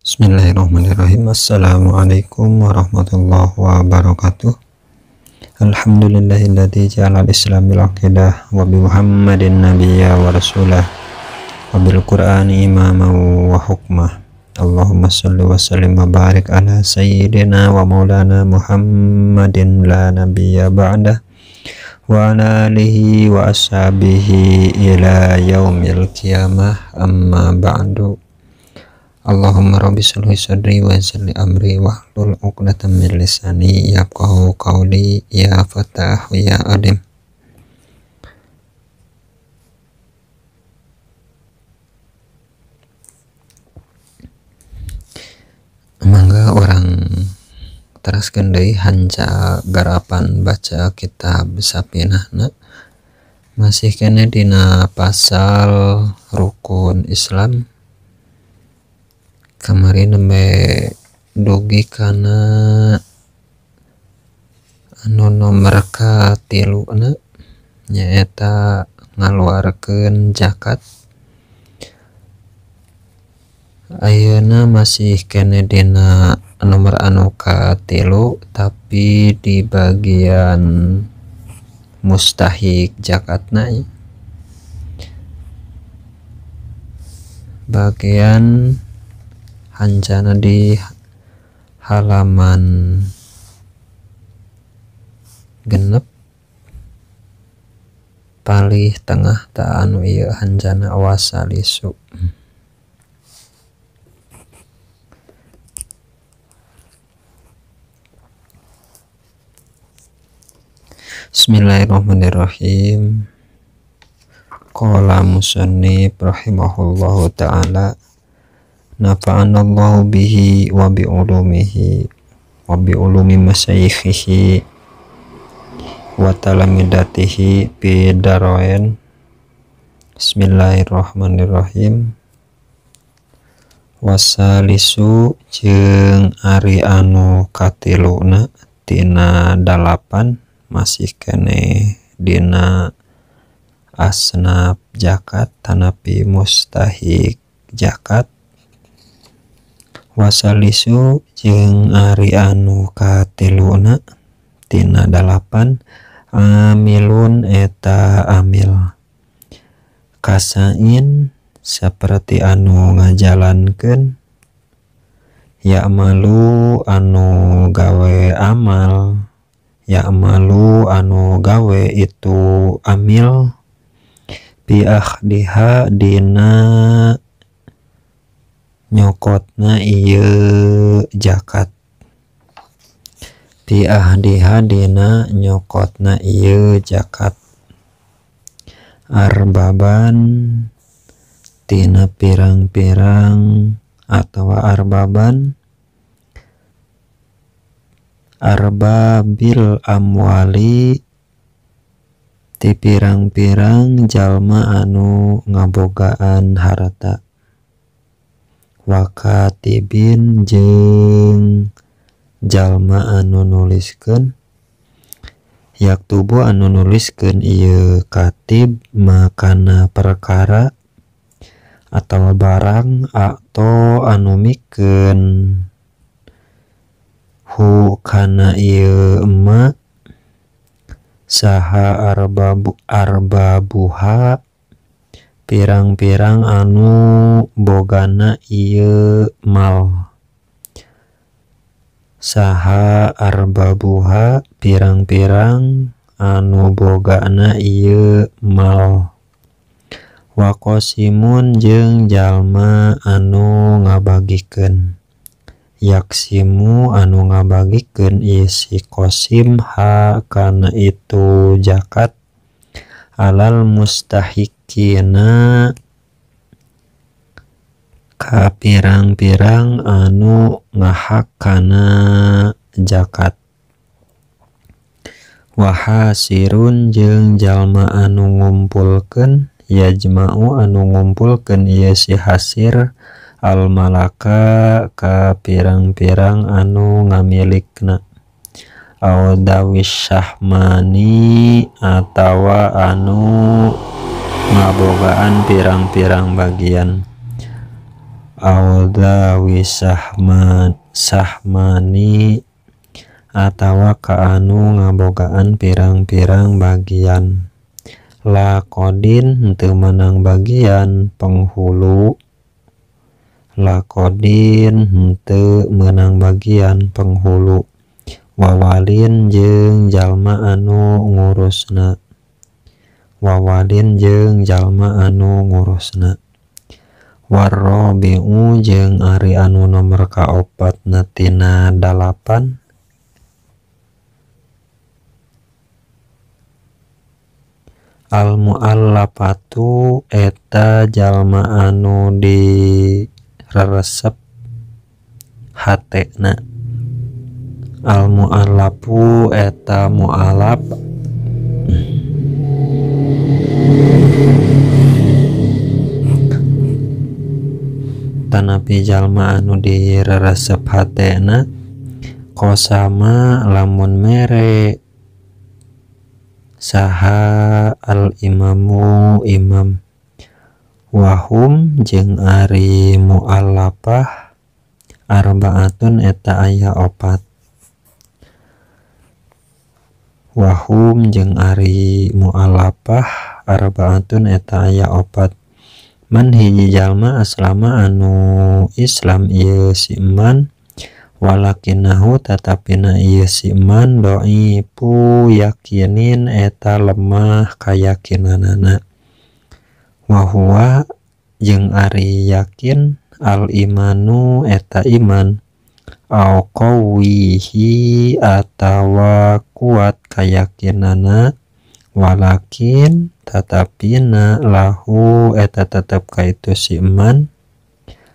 Bismillahirrahmanirrahim. Assalamualaikum warahmatullahi wabarakatuh. Alhamdulillahilladzi ja'ala al-islam bil aqidah wa bi Muhammadin nabiyya wa rasulah wa bil Qur'ani imama wa hukmah. Allahumma shalli wa sallim wa barik ala sayyidina wa maulana Muhammadin la nabiyya ba'dah wa ala alihi wa ashabihi ila yaumil qiyamah. Amma ba'du. Allahumma rabbi shalli sadri wa yassir li amri wahlul 'uqdatam min lisani yafqahu qawli ya fatah ya alim. Mangga orang teraskeun deui hanca garapan baca kitab Safinahna masih kene dina pasal rukun Islam. Kamari nembe dugi kana anu nomor katiluna nyaeta ngaluarkeun zakat. Ayeuna masih kene dina nomor anu katilu tapi di bagian mustahik zakatna, bagian hancana di halaman 6 palih tengah ta anu ieu hancana wasalisu. Bismillahirrahmanirrahim. Qala musannif rahimahullahu ta'ala nafa'anallahu bihi wa bi ulumihi wa bi ulumi masyayikhihi wa talamidatihi bi darain. Bismillahirrahmanirrahim. Wasalisu jeung ari anu katiluna tina 8 masih kene dina asnaf zakat tanapi mustahik zakat. Wasalisu jeung ari anu katiluna tina 8 amilun eta amil kasain seperti anu ngajalankeun ya'malu anu gawe amal ya'malu anu gawe itu amil bi akhdiha dina nyokotna ieu zakat bi ahdiha dina nyokotna ieu zakat arbaban tina pirang-pirang atawa arbaban arbabil amwali ti pirang-pirang jalma anu ngabogaan harta wakatibin jeung jalma anu nuliskeun yaktubu anu nuliskeun ieu katib makana perkara atawa barang atau anu mikeun hu kana ieu emak saha arbabu arbabuha pirang-pirang anu bogana ieu mal saha arbabuha pirang-pirang anu bogana ieu mal waqosimun jeung jalma anu ngabagikeun yaksimu anu ngabagikeun ieu si qasim ha kana itu zakat alal mustahikina ka pirang-pirang anu ngahak kana zakat wahasirun jeung jalma anu ngumpulkeun yajma'u anu ngumpulkeun ieu si hasir al malaka ka pirang-pirang anu ngamilikna au dawis syahmani atawa anu ngabogaan pirang-pirang bagian Audzawi sahmani atawa ka anu ngabogaan pirang-pirang bagian laqadin henteu meunang bagian penghulu laqadin henteu meunang bagian penghulu wawalin jeung jalma anu ngurusna wawalin jeung jalma anu ngurusna warrabi'u jeung ari anu nomor kaopatna tina 8 al mu'allafatu eta jalma anu direresep hatena al mu'allafu eta mu'allaf tanapi jalma anu direresep hatena kosama lamun mere saha al imamu imam wahum jeung ari mu'allafah arbaatun eta aya 4 wahum jeung ari mu'allafah arbaatun eta aya 4 man hiji jalma aslama anu Islam ieu si man walakinahu tatapina ieu si man dhaifu yakinin eta lemah kayakinanana wa huwa jeung ari yakin al imanu eta iman au qawihi atawa kuat kayakinana walakin tatapina lahu eta tetep ka itu si iman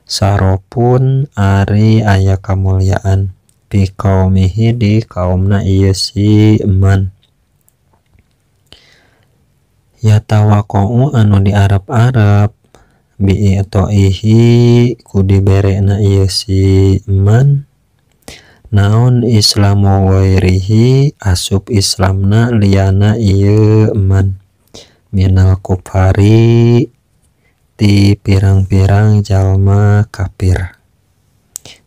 saropun ari aya kamulyaan fi qaumihi di kaumna ieu si iman yatawaqa'u anu diarep-arep bi'itoihi ku diberena ieu si iman naon islamu wairihi asup islamna liyana ieu iman minal kufari ti pirang-pirang jalma kafir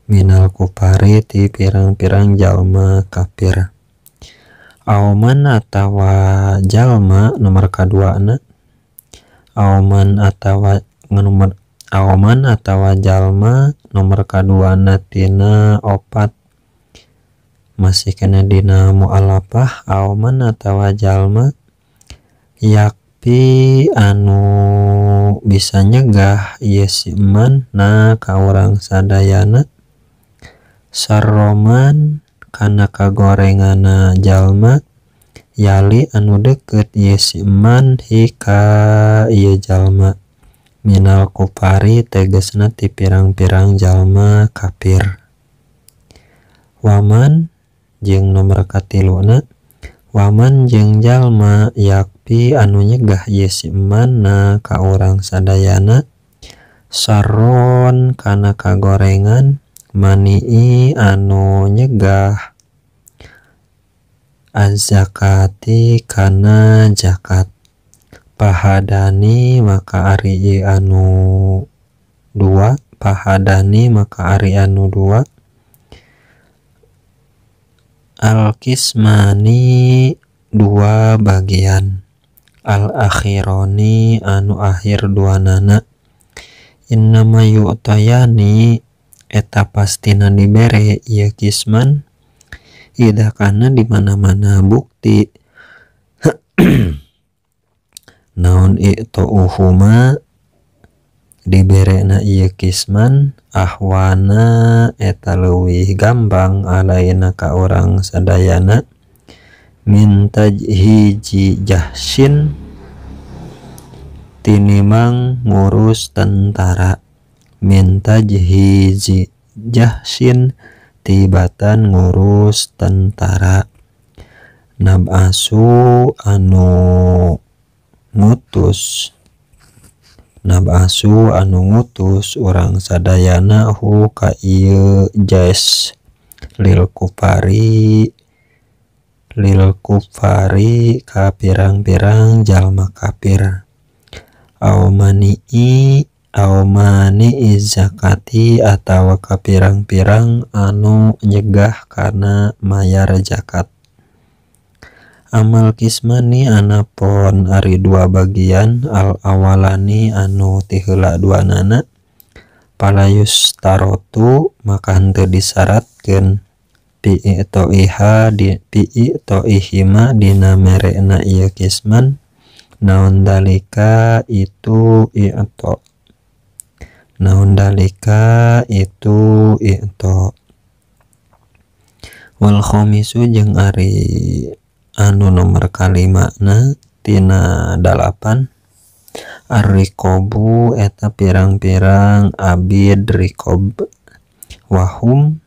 minal kufari ti pirang-pirang jalma kafir auman atawa jalma nomor kaduana auman atawa nomor auman atawa jalma nomor kaduana tina 4 masih kena dina mu'alafah auman atawa jalma yakpi anu bisa nyegah ieu si iman na ka urang sadayana sarroman kana kagorengana jalma yali anu deket ieu si iman hika ieu jalma minal kufari tegasna ti pirang-pirang jalma kafir waman jeung nomor katiluna waman jeung jalma yakpi anu nyegah ieu si iman na ka urang sadayana saron kana kagorengan manii anu nyegah az-zakati kana zakat pahadani maka ari ieu anu 2 pahadani maka ari anu 2 al-kismani 2 bagian al-akhironi anu akhir dua nana innama yu'tayani eta pastina dibere ieu kisman ida kana di mana-mana bukti naon i'tauhuma diberena ieu kisman ahwana eta leuwih gampang alaina ka urang sadayana min tajhiji jahsin tinimang ngurus tentara min tajhizi jahsin tibatan ngurus tentara nabasu anu ngutus nabasu anu ngutus urang sadayana hu ka ieu jais lil kufari ka pirang-pirang jalma kafir au manii Au mani zakati atawa kapirang-pirang anu nyegah kana mayar zakat. Amal kismani anapon ari dua bagian al awalani anu ti heula duanana palayus tarotu maka henteu disyaratkeun pi toiha di pi toihima dina merena ieu kisman naon dalika itu i'to naon dalika itu i'to. Wal khamisu jeung ari anu nomor kalimana tina 8 ar-riqabu eta pirang-pirang abid riqab wahum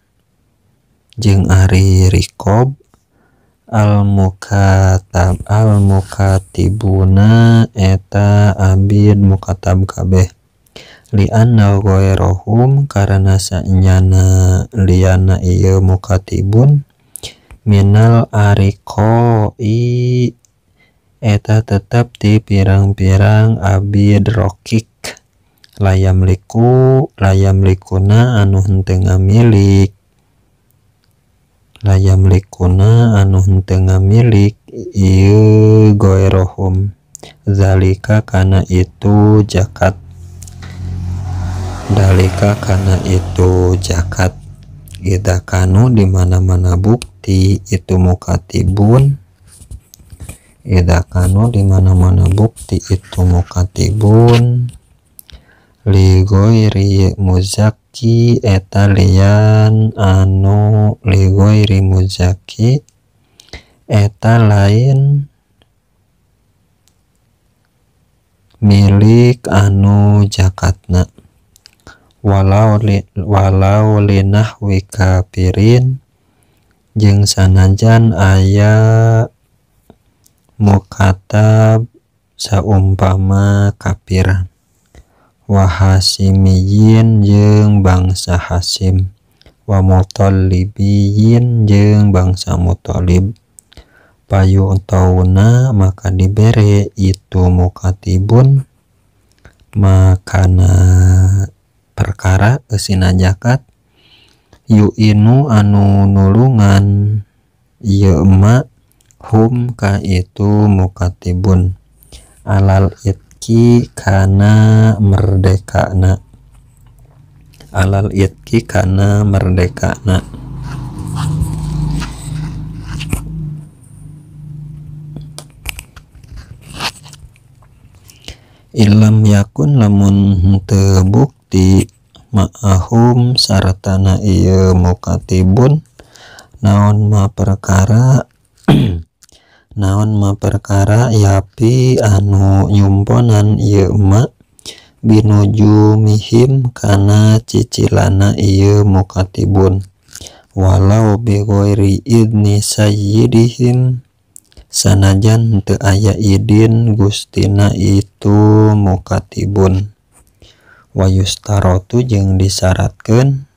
jeung ari riqab al mukatab al mukatibuna eta abid mukatab kabeh li anna ghairuhum karena sanyana liyana ieu mukatibun minal ariqai eta tetep ti pirang-pirang abid rokik layam liku layam likuna anu henteu ngamilik layam likuna anu henteu ngamilik ieu ghairuhum zalika kana itu zakat dalika kana itu zakat. Idza kanu di mana-mana bukti itu mukatibun idza kanu di mana-mana bukti itu mukatibun li ghairi muzakki eta lian anu li ghairi muzakki eta lain milik anu zakatna walau walau linahwi kafirin jeung sanajan aya mukatab saumpama kafir wa hasimiyin jeung bangsa Hasim wa mutalibiyin jeung bangsa Mutalib payu tauna maka dibere itu mukatibun makana perkara eusina zakat yu'inu anu nulungan ieu ma hum ka itu mukatibun alal itki kana merdekana alal itki kana merdekana. Ilam yakun lamun henteu bukti ma'ahum sartana ieu mukatibun naon ma perkara naon ma perkara yapi anu nyumponan ieu ma binujumihim kana cicilana ieu mukatibun walau bi ghairi idni sayyidihim sanajan teu aya idin gustina itu mukatibun. Wa yustarotu jeung disyaratkeun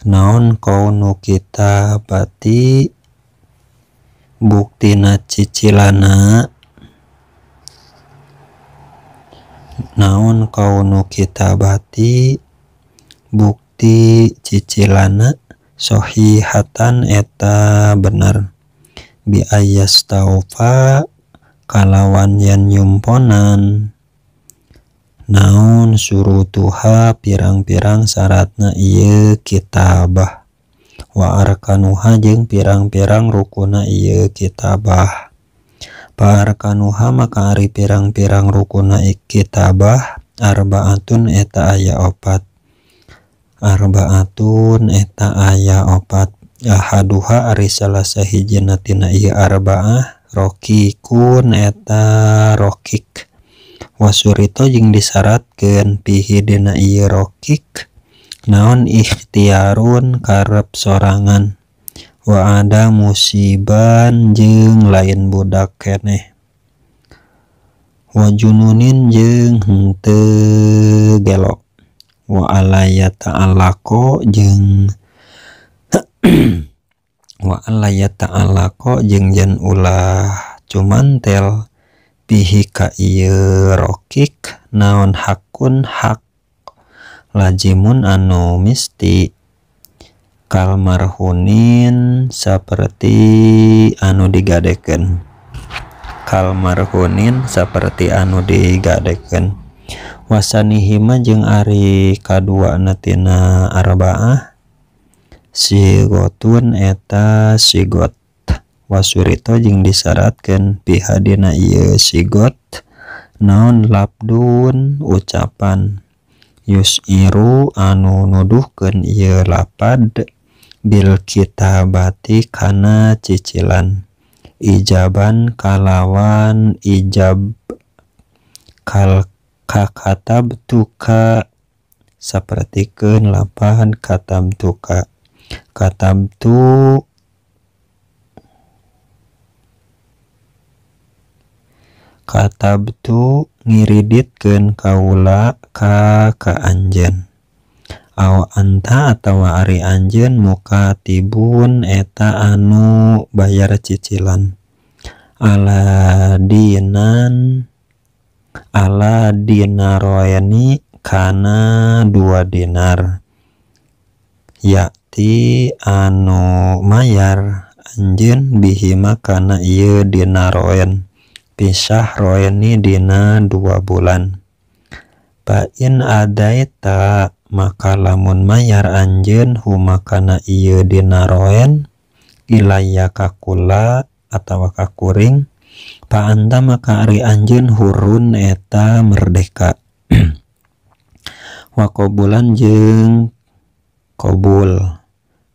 naon kaunu kitabati buktina cicilana naon kaunu kitabati bukti cicilana sohihatan eta bener bi ayastaufa kalawan yen nyumponan naon surutuha pirang-pirang syaratna ieu kitabah wa arkanuha jeung pirang-pirang rukuna ieu kitabah. Pa arkanuha maka ari pirang-pirang rukuna kitabah arbaatun eta aya opat arbaatun eta aya opat ahaduha ari salah sahijina tina ieu arbaah rokikun eta rokik wasurito jeung disyaratkeun pihi dina ieu rokik naon ikhtiarun karep sorangan wa ada musiban jeung lain budak keneh wa jununin jeung henteu gelo wa alaya ta'alaqo jeung wa alaya ta'alaqo jeung yen ulah cumantel pihi ka ieu rokik naon hakun hak Lazimun anu misti kalmarhunin saperti anu digadekeun. Kalmarhunin saperti anu digadekeun. Wasanihima jeung ari kaduana tina arbaah sigotun eta sigot. Wasurito jeung disyaratkeun pihadina ieu sigot naon labdun ucapan yusiru anu nuduhkeun ieu lapad bil kitabati kana cicilan ijaban kalawan ijab kal kakatab tuka sapertikeun lapan katab tuka katab tu katabtu ngiriditkeun kaula ka anjeun aw anta atawa ari anjeun mukatibun eta anu bayar cicilan ala dinan ala dinaroeni kana 2 dinar yakti anu mayar anjeun bihima kana ieu dinaroen pisah roeni dina 2 bulan. Fa in adaita maka lamun mayar anjeun huma kana ieu dinaroen ilaya kakula atawa kakuring fa anta maka ari anjeun hurun eta merdeka. Wa qabulan jeung qabul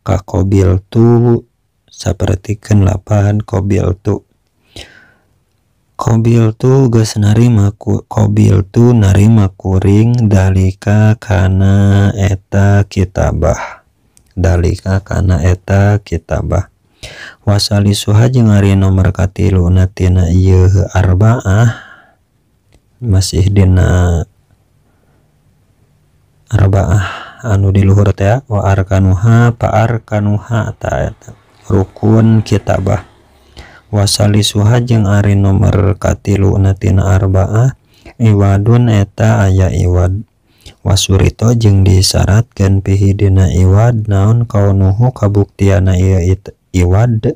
ka qabil tu sapertikeun lapan qabil tu. Qabil tu geus narima qabil tu narima kuring dalika kana eta kitabah. Dalika kana eta kitabah. Wasalisuha jeung ari nomor katiluna tina ieu arbaah masih dina arbaah anu di luhur teh wa arkanuha pa arkanuha ta eta rukun kitabah. Wasalisuha jeung ari nomor katiluna tina arbaah iwadun eta aya iwad. Wasurito jeung disyaratkeun pihi dina iwad naon kaunuhu kabuktiana ieu iwad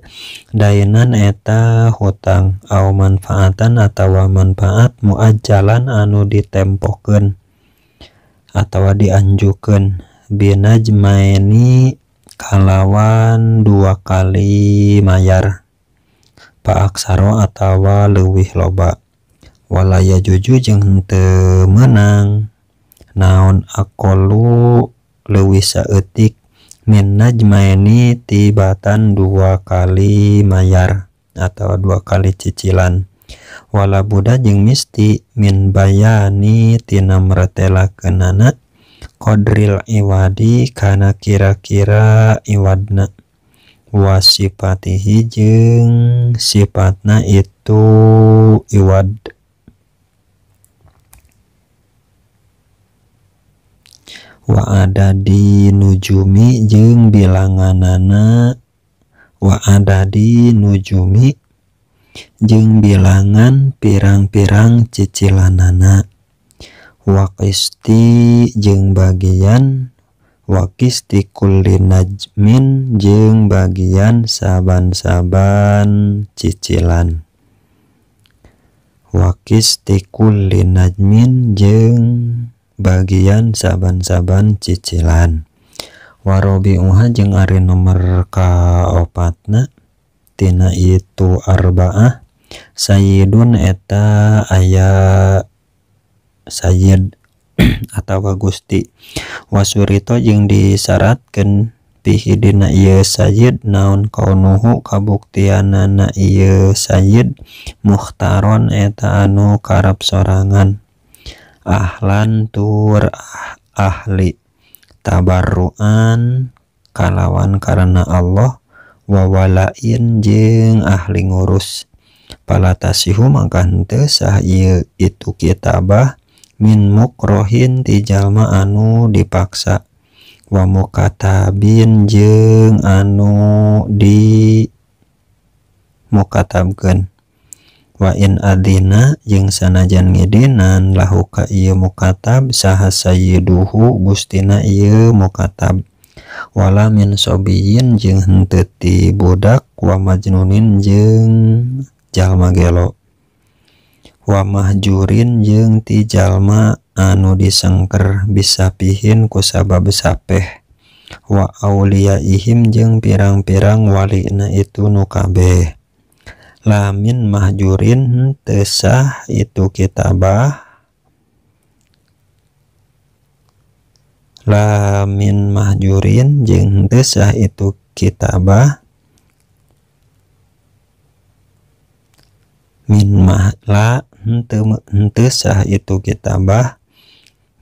dainan eta hutang au manfaatan atawa manfaat muajjalan anu ditempokeun atawa dianjukeun binajmaini kalawan 2 kali mayar paaksaro atawa leuwih loba. Walaya juju jeung henteu meunang naon aqallu leuwih saeutik min najmaini tibatan 2 kali mayar atau 2 kali cicilan. Wala buda jeung misti min bayani tina mretelakeunana qadril iwadi kana kira-kira iwadna wasipatihi jeung sifatna itu iwad. Wa adadi nujumi jeung bilanganana wa adadi nujumi jeung bilangan pirang-pirang cicilanana. Wa qisti jeung bagian wa qisti kulli najmin jeung bagian saban-saban cicilan. Wa qisti kulli najmin jeung bagian saban-saban cicilan. Warobi'uha jeung ari nomor kaopatna tina itu arbaah sayyidun eta aya sayyid atawa gusti. Wasurito jeung disyaratkeun pihi dina ieu sayyid naon kaunuhu kabuktianana ieu sayyid mukhtaron eta anu karep sorangan ahlan tur ahli tabarruan kalawan karena Allah wawalain jeung ahli ngurus. Palatasihu mangka henteu sah ieu itu kitabah min mukrohin ti jalma anu dipaksa wa mukatabin jeung anu di mukatabkeun. Wa in adina jeung sanajan ngidinan lahu ka ieu mukatab saha sayyiduhu gustina ieu mukatab wala min sobiyin jeung henteu ti budak wa majnunin jeung jalma gelo wa mahjurin jeung ti jalma anu disengker bisapihin ku sabab sapeh wa auliyaihim jeung pirang-pirang walina itu nu kabeh. Lamin mahjurin teu sah itu kitabah lamin mahjurin jeung teu sah itu kitabah min mah la henteu sah itu kitabah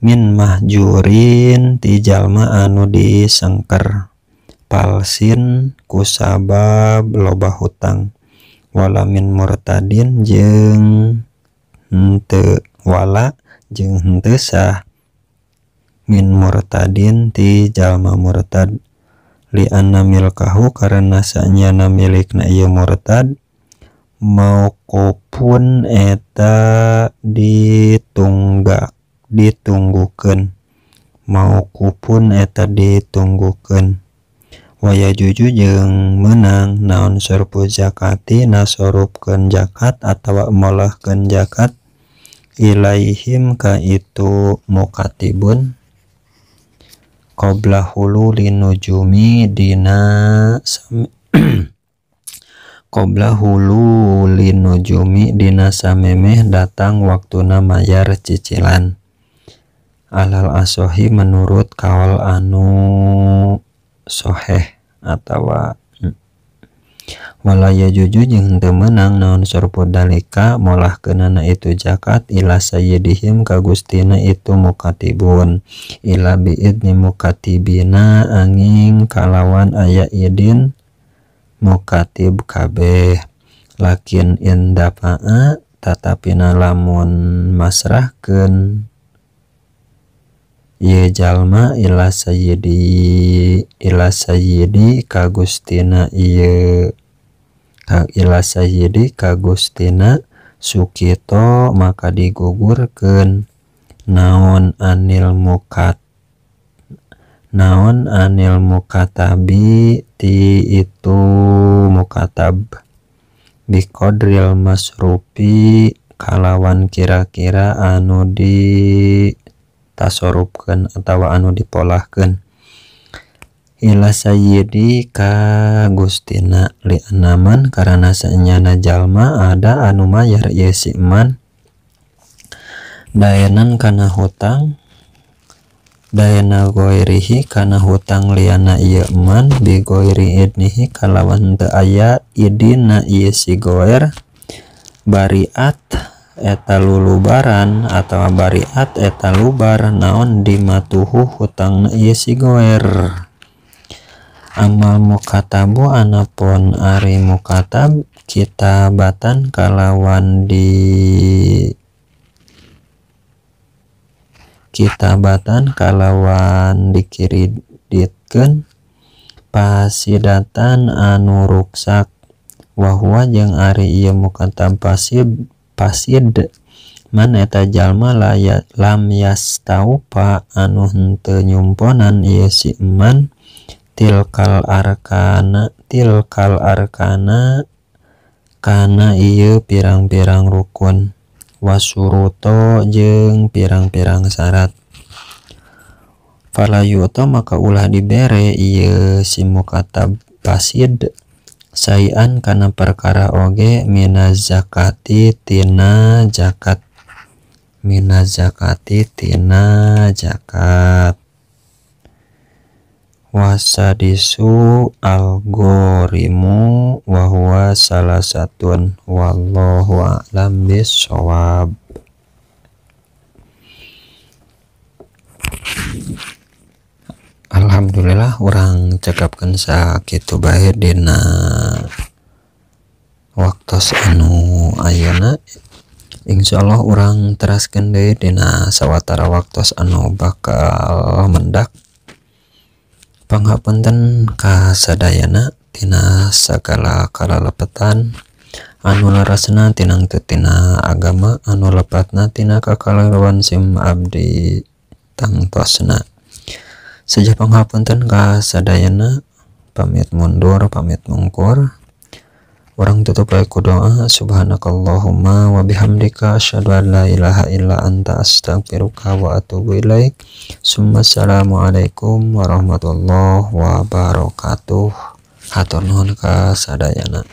min mahjurin ti jalma anu disengker palsin kusabab loba hutang wala min murtadin jeung henteu wala jeung henteu sah min murtadin ti jalma murtad li anna milkahu karena sanyana milikna ieu murtad mauqufun eta ditunggukeun mauqufun eta ditunggukeun waya juju jeung meunang naon sorpu zakati nasorupkeun zakat atawa molahkeun zakat ilaihim ka itu mukatibun qabla hululi nujumi dina qabla hululi nujumi dina samemeh datang waktuna mayar cicilan alal asohi menurut kaul anu soheh atawa wala yajuju jeung teu meunang naon sorpu dalika molahkeunana itu zakat ila sayyidihim ka gustina itu mukatibun ila biidni mukatibina angin kalawan aya idin mukatib kabeh lakin indafaa tatapina lamun masrahkeun ieu jalma ila sayyidi ka gustina ieu ila sayyidi ka gustina sukito maka digugurkeun naon anil mukatabi ti itu mukatab biqadril masrufi kalawan kira-kira anu di tasorupkeun atawa anu dipolahkeun ila sayyidi ka gustina li anaman karana sanyana jalma ada anu mayar ieu si man daenan kana hutang daena goirihi kana hutang liana ieu man bi goiri idnihi kalawan teu aya idina ieu si goer bariat eta lulubaran atawa bariat eta lubar naon dimatuhu hutangna ieu si goer. Amal mukatabu anapun ari mukatab kitabatan kalawan di kitabatan kalawan dikiriditkeun pasidatan anu ruksak wahwa jeung ari ieu mukatab pasid man eta jalma lam yastaupa anu henteu nyumponan ieu si man tilkal arkana kana ieu pirang-pirang rukun wasuruto jeung pirang-pirang syarat fala yuta maka ulah dibere ieu si mukatab pasid sayan kana perkara oge minaz zakati tina zakat minaz zakati tina zakat wasadisu algorimu wa huwa salasatun wallahu a'lam bissawab. Alhamdulillah urang cekapkeun sakitu bae dina waktos anu ayeuna. Insyaallah urang teraskeun deui dina sawatara waktos anu bakal mendak. Panghapunten ka sadayana tina sagala kalalepetan. Anu larasna tinangtu tina agama, anu lepatna tina kakalaruan sim abdi tangtosna. Seja panghapunten ka sadayana, pamit mundur, pamit mungkur. Urang tutup bae ku doa. Subhanakallahumma wa bihamdika asyhadu an la ilaha illa anta astaghfiruka wa atubu ilaik. Summa assalamualaikum warahmatullahi wabarakatuh. Hatur nuhun ka sadayana.